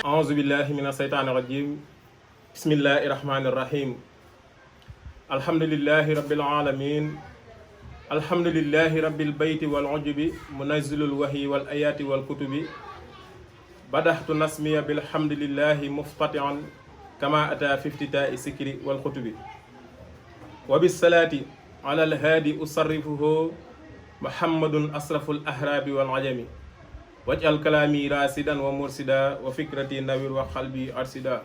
أعوذ بالله من الشيطان الرجيم بسم الله الرحمن الرحيم الحمد لله رب العالمين الحمد لله رب البيت والعجب منزل الوحي والآيات والكتب بدأت نسمي بالحمد لله مفتتحا كما أتى في افتتاء السكر والخطب وبالصلاة على الهادي أصرفه محمد أشرف الأحراب والعجم واجعل كلامي راسدا ومرسدا وفكرتي نوير وقلبي أرسدا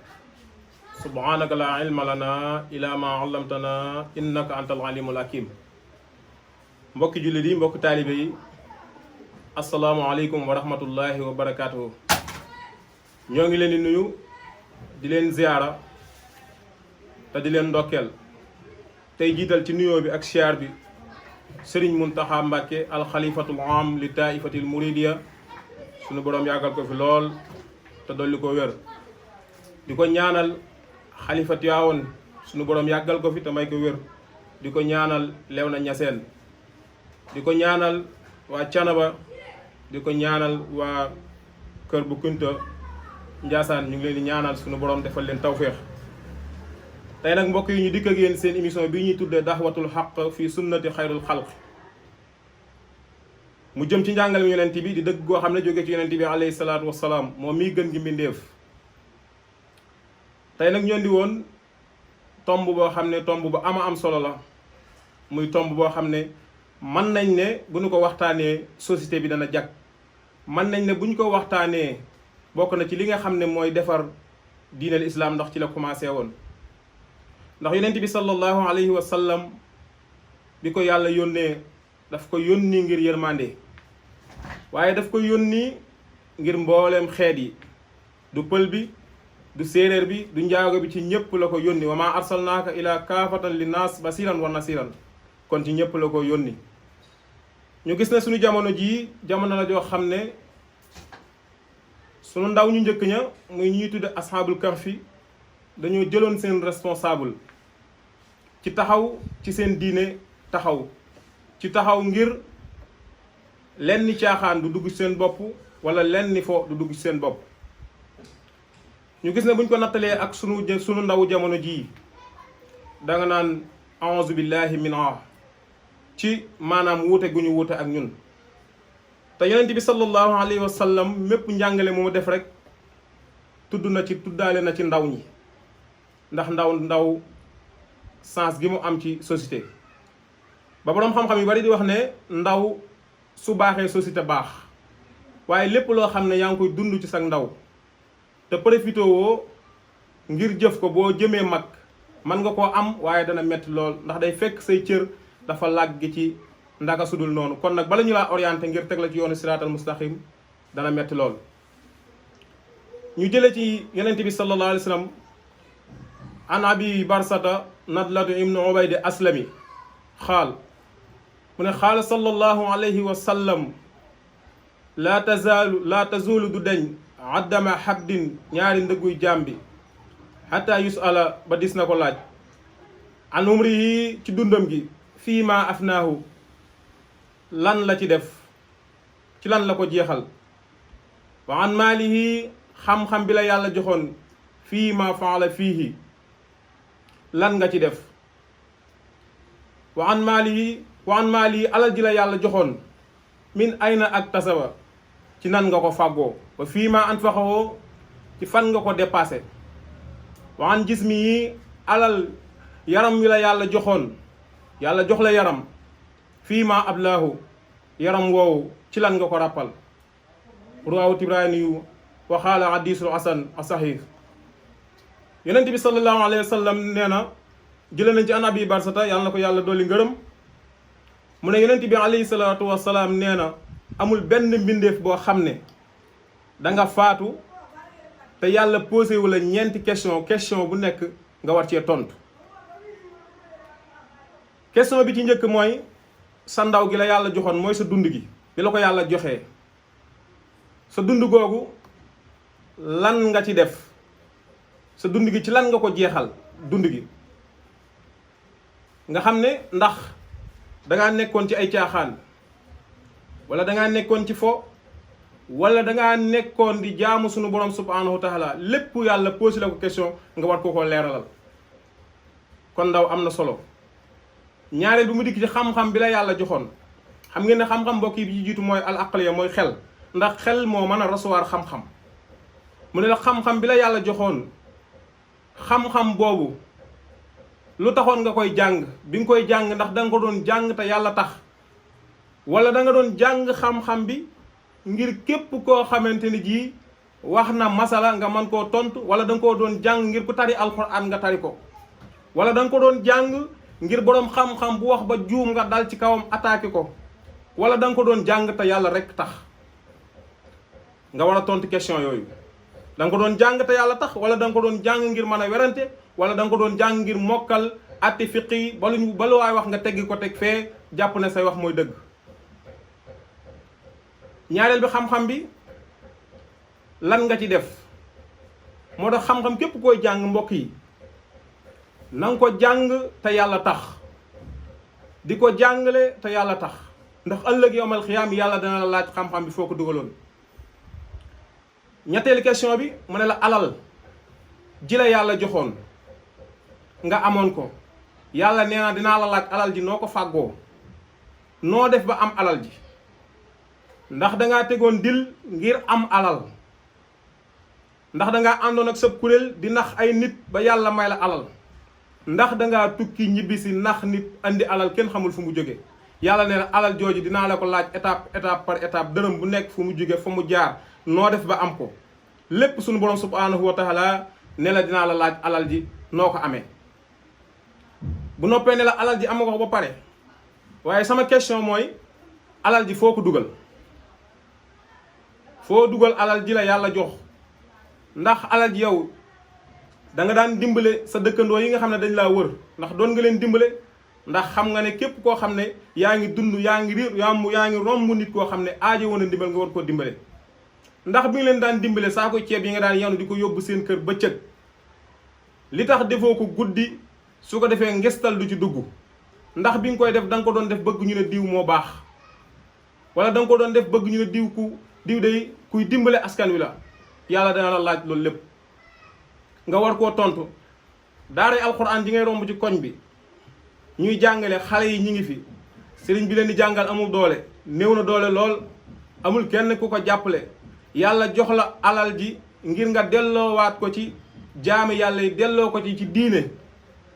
سبحانك لا علم لنا إلا ما علمتنا إنك أنت العليم الحكيم mbokki jullit yi mbokki taalibe yi asalaamaaleykum wa rahmatullahi wa barakaatuhu ñoo ngi leen di nuyu di leen ziyaara te di leen ndokkeel tey jiital ci nuyoo bi ak siyaar bi Serigne Mountakha Mbacké alxalifatul am li taifatil muridiya sunu boroom yàggal ko fi lool te dolli ko wér di ko ñaanal xalifa Tiwaawan sunu boroom yàggal ko fi te may ko wér di ko ñaanal Léona Niassène di ko ñaanal waa Canaba di ko ñaanal waa Kër bu Kunta Njaasaan ñu ngi leen di ñaanal sunu borom defal leen tawféex tey nag mbokk yi ñu dikk ak yéen seen émission bi ñuy tuddee daxwatul xaq fii sunnati xayrul xalq mu jëm ci njàngale yonent bi di dëgg goo xam ne jóge ci yonent bi alayhi salaatu wasalaam moom miy gën gi mbindéef tey nag ñoo di woon tomb boo xam ne tomb bu am solo la muy tomb boo xam ne mën nañ ne bu ñu ko waxtaanee société bi dana jag mën nañ ne bu ñu ko waxtaanee bokk na ci li nga xam ne mooy defar diinal islaam ndax ci la commencé woon ndax yonent bi sallallahu alayhi wa sallam bi ko yàlla yónnee daf ko yónni ngir yërmande waaye daf ko yónni ngir mbooleem xeet yi du pël bi du séeréer bi du njaago bi ci ñëpp la ko yónni wa maa arsalnaaka ila kaafatan linnaas basiran wa nasiran kon ci ñëpp la ko yónni ñu gis ne suñu jamono jii jamono la joo xam ne suñu ndaw ñu njëkk ña muy ñuy tudde ashaabul kahfi dañoo jëloon seen responsable ci taxaw ci seen diine taxaw ci taxaw ngir lenn caaxaan du dugg ci seen bopp wala lenn fo du dugg ci seen bopp ñu gis ne buñ ko nattalee ak sunu ndaw jamono jii danga naan a'uuzu billahi minha ci maanaam wuute gu ñu wuute ak ñun te yonent bi sallallahu alayhi wa sallam mépp njàngale mu def rek tuddaale na ci ndaw ñi ndax ndaw sens gi mu am ci société ba boroom xam-xam yu bari di wax ne ndaw su baaxee société baax waaye lépp loo xam ne yaa ngi koy dund ci sa ndaw te profité woo ngir jëf ko boo jëmee mag man nga koo am waaye dana metti lool ndax day fekk say cër dafa làgg ci ndaka sudul noonu kon nag bala ñu laa orienté ngir teg la ci yoonu siraatal mustaqim dana metti lool ñu jële ci yonent bi sallallahu alayhi wa sallam an abi barsata nadlatu ibnu ubaydi aslami xaal mu ne xaala sallallahu alayhi wa sallam laa tazulu du deñ addama xabdin ñaari ndëgguy jaam bi xataa yusala ba dis na ko laaj an umrihi ci dundam gi fii ma afnaahu lan la ci def ci lan la ko jeexal wa an maalihi xam-xam bi la yàlla joxoon fii ma faala fiihi lan nga ci def wa an maalihi alal ji la yàlla joxoon min ayna ak tasaba ci nan nga ko fàggoo ba fii ma anfaxawoo ci fan nga ko dépassé wa an jismi yi alal yaram wi la yàlla joxoon yàlla jox la yaram fii ma ablaahu yaram woowu ci lan nga ko ràppal ruwaawu tibraani yu waxaala hadiisul hasan as-saxiix yonent bi sallallahu alayhi wa sallam nee na jële nañ ci an abi barsata yàlla na ko yàlla dolli ngërëm mu ne yonent bi alayhi salaatu wasalaam nee na amul benn mbindeef boo xam ne danga faatu te yàlla posé wu la ñeenti question bu nekk nga war cee tontu question bi ci njëkk mooy sa ndaw gi la yàlla joxoon mooy sa dund gi bi la ko yàlla joxee sa dund googu lan nga ci def sa dund gi ci lan nga ko jeexal dund gi nga xam ne ndax dangaa nekkoon ci ay caaxaan wala dangaa nekkoon ci fo wala dangaa nekkoon di jaamu sunu borom subhanahu wa taala lépp yàlla posé la ko question nga war ko leeralal kon ndaw am na solo ñaareel bi mu dikk ci xam-xam bi la yàlla joxoon xam ngeen ne xam-xam mbokk yi bi ci jiitu mooy al aqliya mooy xel ndax xel moo mën a recevoir xam-xam mu ne la xam-xam bi la yàlla joxoon xam-xam boobu lu taxoon nga koy jàng bi nga koy jàng ndax da nga ko doon jàng te yàlla tax wala da nga doon jàng xam-xam bi ngir képp koo xamante ni jii wax na masala nga mën koo tontu wala da nga koo doon jàng ngir ku tari alxuraan nga tari ko wala da nga ko doon jàng ngir boroom xam-xam bu wax ba juum nga dal ci kawam attaqué ko wala da nga ko doon jàng te yàlla rek tax nga war a tontu question yooyu da nga ko doon jàng te yàlla tax wala da nga ko doon jàng ngir mën a werante wala da nga ko doon jàng ngir mokkal atti fiqi ba lu waay wax nga teggi ko teg fee jàpp ne say wax mooy dëgg ñaareel bi xam-xam bi lan nga ci def moo tax xam-xam képp koy jàng mbokk yi na nga ko jàng te yàlla tax di ko jàngale te yàlla tax ndax ëllëg yowmal xiyaam yàlla dana la laaj xam-xam bi foo ko dugaloon ñetteelu question bi mu ne la alal ji la yàlla joxoon nga amoon ko yàlla nee na dinaa la laaj alal ji noo ko fàggoo noo def ba am alal ji ndax dangaa tegoon dil ngir am alal ndax dangaa àndoon ak sa kuréel di nax ay nit ba yàlla may la alal ndax dangaa tukki ñibbisi nax nit andi alal kenn xamul fu mu jóge yàlla nee na alal jooju dinaa la ko laaj étape par étape dërëm bu nekk fu mu jóge fa mu jaar noo def ba am ko lépp suñu borom subhanahu wa taala ne la dinaa la laaj alal ji noo ko amee bu noppee ne la alal ji am nga ko ba pare waaye sama question mooy alal ji foo ko dugal foo dugal alal ji la yàlla jox ndax alal ji yow da nga daan dimbale sa dëkkandoo yi nga xam ne dañ laa wër ndax doon nga leen dimbale ndax xam nga ne képp koo xam ne yaa ngi dund yaa ngi riir yaa ngi romb nit koo xam ne aajo woon a dimbal nga war koo dimbale ndax bi nga leen daan dimbale saako ceeb yi nga daan yanu di ko yóbbu seen kër bëccëg li tax defoo ko guddi su ko defee ngestal du ci dugg ndax bi nga koy def da nga ko doon def bëgg ñu ne diw moo baax wala da nga ko doon def bëgg ñu ne diw day kuy dimbale askan wi la yàlla dana la laaj loolu lépp nga war koo tontu daaray alxuraan ji ngay romb ci koñ bi ñuy jàngale xale yi ñi ngi fi sëriñ bi leen di jàngal amul doole néew na doole lool amul kenn ku ko jàppale yàlla jox la alal ji ngir nga delloowaat ko ci jaami yàlla yi delloo ko ci diine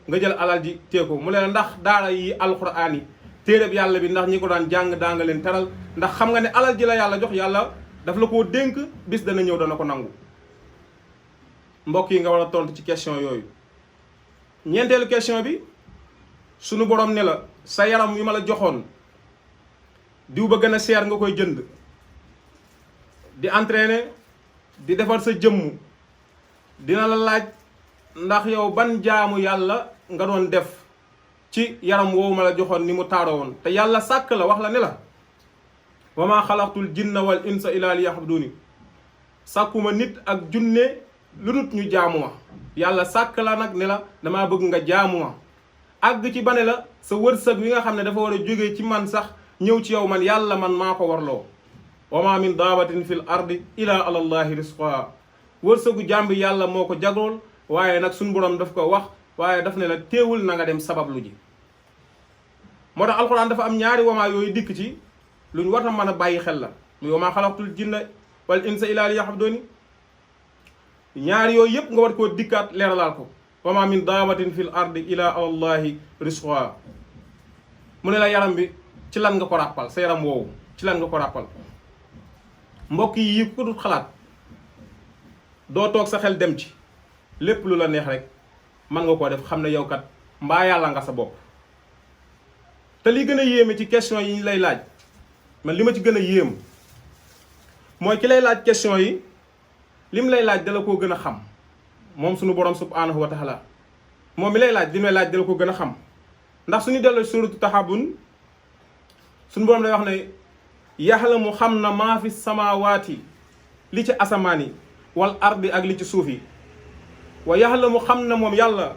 nga jël alal ji tee ko mu leen ndax daara yi alxuraan yi téereb yàlla bi ndax ñi ko daan jàng daa nga leen teral ndax xam nga ne alal ji la yàlla jox yàlla daf la koo dénk bis dana ñëw dana ko nangu mbokk yi nga war a tontu ci question yooyu ñeenteelu question bi sunu borom ne la sa yaram wi ma la joxoon diw ba gën a seer nga koy jënd di entraîner di defar sa jëmm dina la laaj ndax yow ban jaamu yàlla nga doon def ci yaram woowu ma la joxoon ni mu taaro woon te yàlla sàkk la wax la ne la wa maa xalaqtul jinna wal insa illa liya'buduni sàkkuma nit ak junne lu dut ñu jaamu ma yàlla sàkk la nag ne la damaa bëgg nga jaamu ma àgg ci bane la sa wërsëg wi nga xam ne dafa war a jóge ci man sax ñëw ci yow man yàlla man maa ko warloo wa ma min daabatin fil ardi ila alallahi risqa wërsëgu jàmbi yàlla moo ko jagool waaye nag suñu borom daf ko wax waaye daf ne la teewul na nga dem sabablu ji moo tax alxuraan dafa am ñaari wamaa yooyu dikk ci lu ñu war a mën a bàyyi xel la muy wamaa xalaqtul jinna wal insa illa liya'buduni ñaari yooyu yëpp nga war koo dikkaat leeralaal ko wama min daabatin fil ardi ila alallahi risqa mu ne la yaram bi ci lan nga ko ràppal sa yaram woowu ci lan nga ko ràppal mbokk yi ko dut xalaat doo toog sa xel dem ci lépp lu la neex rek mën nga koo def xam ne yow kat mbaa yàlla nga sa bopp te li gën a yéeme ci question yi ñu lay laaj man li ma ci gën a yéem mooy ki lay laaj question yi lim lay laaj dala koo gën a xam moom suñu borom subhanahu wa taala moom mi lay laaj lim lay laaj dala ko gën a xam ndax suñu delloo suratu taxabun suñu borom day wax ne yaxlamu xam na maa fi samawaati li ci asamaan yi wal ardi ak li ci suuf yi wa yaxlamu xam na moom yàlla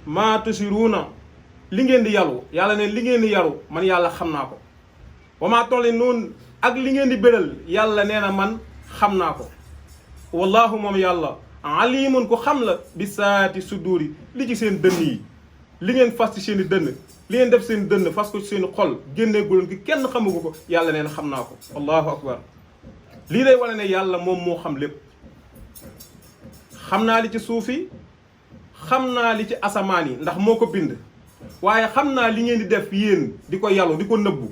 maa tusiruuna li ngeen di yaru yàlla ne li ngeen di yaru man yàlla xam naa ko wa maa tolli noonu ak li ngeen di béral yàlla nee na man xam naa ko wallahu moom yàlla alimun ko xam la bi saati suduuri li ci seen dënn yi li ngeen fas ci seen i dënn li ngeen def seen dënn fas ko ci seen i xol génneeguloon gi kenn xamugu ko yàlla nee na xam naa ko allahu akbar lii day wane ne yàlla moom moo xam lépp xam naa li ci suufi xam naa li ci asamaan yi ndax moo ko bind waaye xam naa li ngeen di def yéen di ko yàllu di ko nëbbu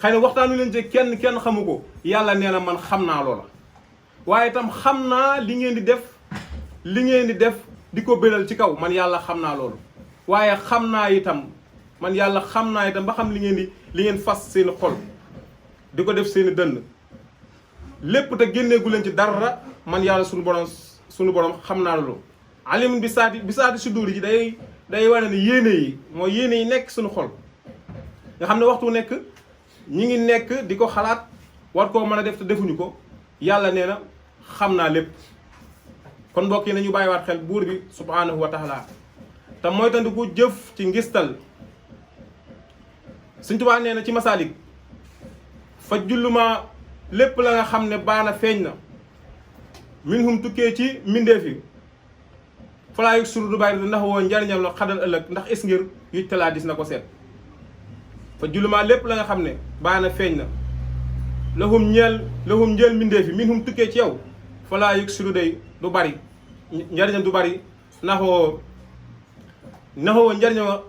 xëy na waxtaanu leen ci kenn xamu ko yàlla nee na man xam naa loola waaye itam xam naa li ngeen di def di ko béral ci kaw man yàlla xam naa loolu waaye xam naa itam man yàlla xam naa itam ba xam li ngeen fas seeni xol di ko def seeni dënn lépp te génneegu leen ci dara man yàlla sunu borom xam naa loolu alimun bi saati suduur yi day wane ne yéene yi nekk suñu xol nga xam ne waxtu nekk ñi ngi nekk di ko xalaat war koo mën a def te defuñu ko yàlla nee na xam naa lépp kon mbokk yi nañu bàyyiwaat xel buur bi subhanahu wa taala te mooy tandiku jëf ci ngistal Sëñ Tuubaa nee na ci masaalik fa julluma lépp la nga xam ne baana feeñ na minhum tukkee ci mbindeef yi falaa yëg suru du bàyyi ndax woo njariñam la xadal ëllëg ndax is ngir yuj talaa dis na ko seet fa julluma lépp la nga xam ne baana feeñ na lahum njël mbindeef yi minhum tukkee ci yow falaa yëg suru day du bari njariñam du bari naxoo njariñam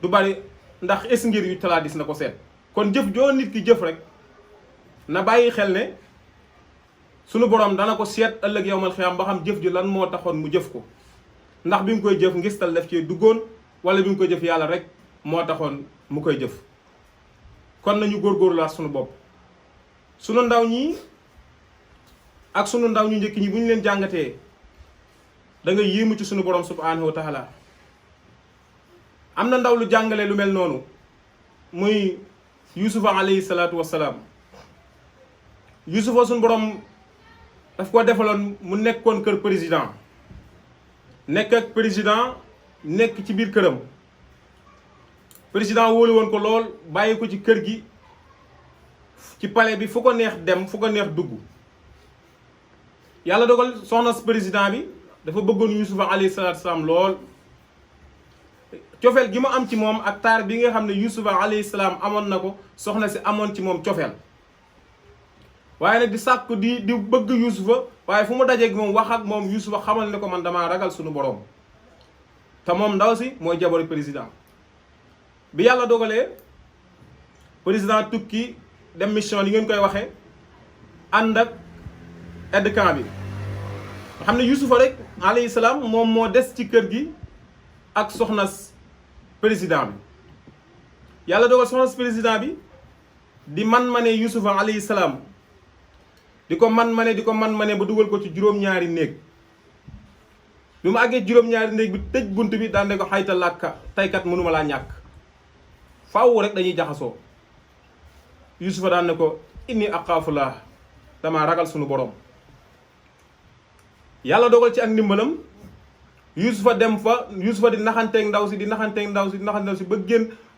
du bari ndax es ngir yu talaa dis na ko seet kon jëf joo nit ki jëf rek na bàyyi xel ne sunu borom dana ko seet ëllëg yowmal xiyaam ba xam jëf ji lan moo taxoon mu jëf ko ndax bi mu koy jëf ngistal def ci duggoon wala bi mu koy jëf yàlla rek moo taxoon mu koy jëf kon nañu góorgóorluwaat sunu bopp sunu ndaw ñi ak sunu ndaw ñu njëkk ñi bu ñu leen jàngatee da nga yéemu ci sunu borom subhanahu wa taala am na ndaw lu jàngale lu mel noonu muy yusufa alayhi salaatu wassalaam yusufa sunu borom daf ko defaloon mu nekkoon kër président nekk ak président nekk ci biir këram président wóolu woon ko lool bàyyi ko ci kër gi ci palais bi fu ko neex dem fu ko neex dugg yàlla dogal soxna président bi dafa bëggoon yusufa alayhi salaatu wasalaam lool cofeel gi mu am ci moom ak taar bi nga xam ne yusufa alayhi salaam amoon na ko soxna si amoon ci moom cofeel waaye nag di sàkku di bëgg yusufa waaye fu mu dajeeg moom wax ak moom yusufa xamal ne ko man damaa ragal suñu borom te moom ndaw si mooy jabaru président bi yàlla dogalee président tukki dem mission li ngeen koy waxee ànd ak aide camp bi nga xam ne yusufa rek alayhi salaam moom moo des ci kër gi ak soxna président bi yàlla dogal soxna président bi di man-mane yusufa alayhi salaam di ko man-mane ba dugal ko ci juróom-ñaari néeg bi mu àggee juróom-ñaari néeg bi tëj bunt bi daan ne ko xayta làkka taykat mënuma laa ñàkk faaw rek dañuy jaxasoo yusufa daan ne ko inni aqaafullah dama ragal sunu borom yàlla dogal ci ak ndimbalam yusufa dem fa yusufa di naxanteeg ndaw si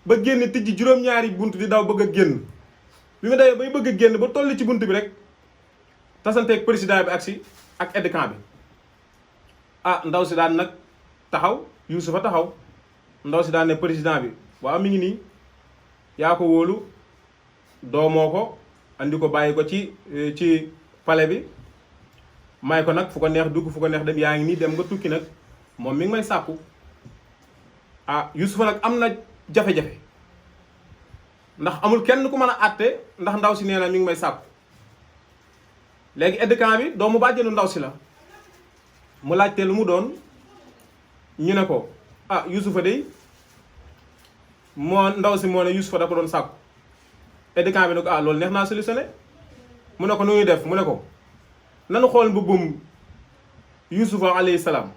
ba génn tijji juróom-ñaari bunt di daw bëgg a génn bi mu dawee bay bëgg a génn ba toll ci bunt bi rek tasanteeg président bi ak aide camp bi ndaw si daan nag taxaw yusufa taxaw ndaw si daan ne président bi waaw mi ngi nii yaa ko wóolu doomoo ko andi ko bàyyi ko ci palais bi may ko nag fu ko neex dugg fu ko neex dem yaa ngi nii dem nga tukki nag moom mi ngi may sàkku yusufa nag am na jafe-jafe ndax amul kenn ku mën a àtte ndax ndaw si nee na mi ngi may sàkku léegi aide camp bi doomu bàjjenu ndaw si la mu laajte lu mu doon ñu ne ko yusufa de ndaw si moo ne yusufa da ko doon sàkku aide camp bi ne ko loolu neex naa solutionné mu ne ko nu ñuy def mu ne ko nanu xool mbubbum yusufa alayhi salaam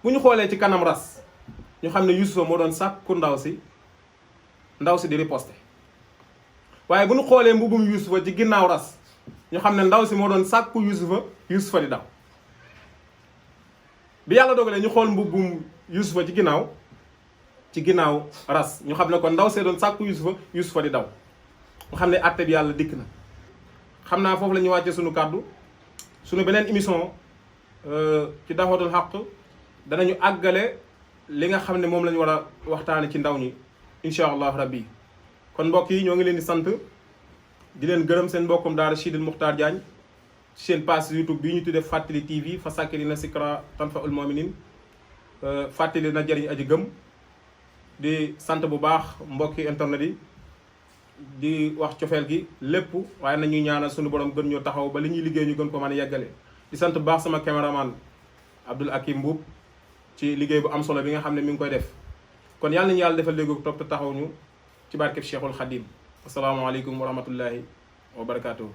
bu ñu xoolee ci kanam ras ñu xam ne yusufa moo doon sàkku ndaw si di riposte waaye bu ñu xoolee mbubbum yusufa ci ginnaaw ras ñu xam ne ndaw si moo doon sàkku yusufa di daw bi yàlla dogalee ñu xool mbubbum Yuusufa ci ginnaaw ras ñu xam ne kon ndaw see doon sàkku Yuusufa di daw mu xam ne àtte bi yàlla dikk na. xam naa foofu la ñuy wàcce suñu kàddu suñu beneen émission ci Da'watul Haqq danañu àggale li nga xam ne moom la ñu war a waxtaane ci ndaw ñi incha allah rabbi. kon mbokk yi ñoo ngi leen di sant di leen gërëm seen mbokkum daara Sidil Muxtaar Diagne seen page YouTube bii ñu tuddee Fàttali TV fa sakkirina sikra tanfa'ul mu'minin fàttali na jëriñ aji gëm. di sant bu baax mbokki internet yi di wax cofeel gi lépp waaye nañuy ñaanal suñu borom gën ñoo taxaw ba li ñuy liggéey ñu gën ko mën a yeggale. di sant bu baax sama caméraman Abdoul Hakim Mbuub ci liggéey bu am solo bi nga xam ne mi ngi koy def kon yàlla nañu yàlla defal léegi topp taxaw ñu ci barkeb Cheikhul Khadim asalaamaaleykum wa rahmatullahi wa barakaatuhu.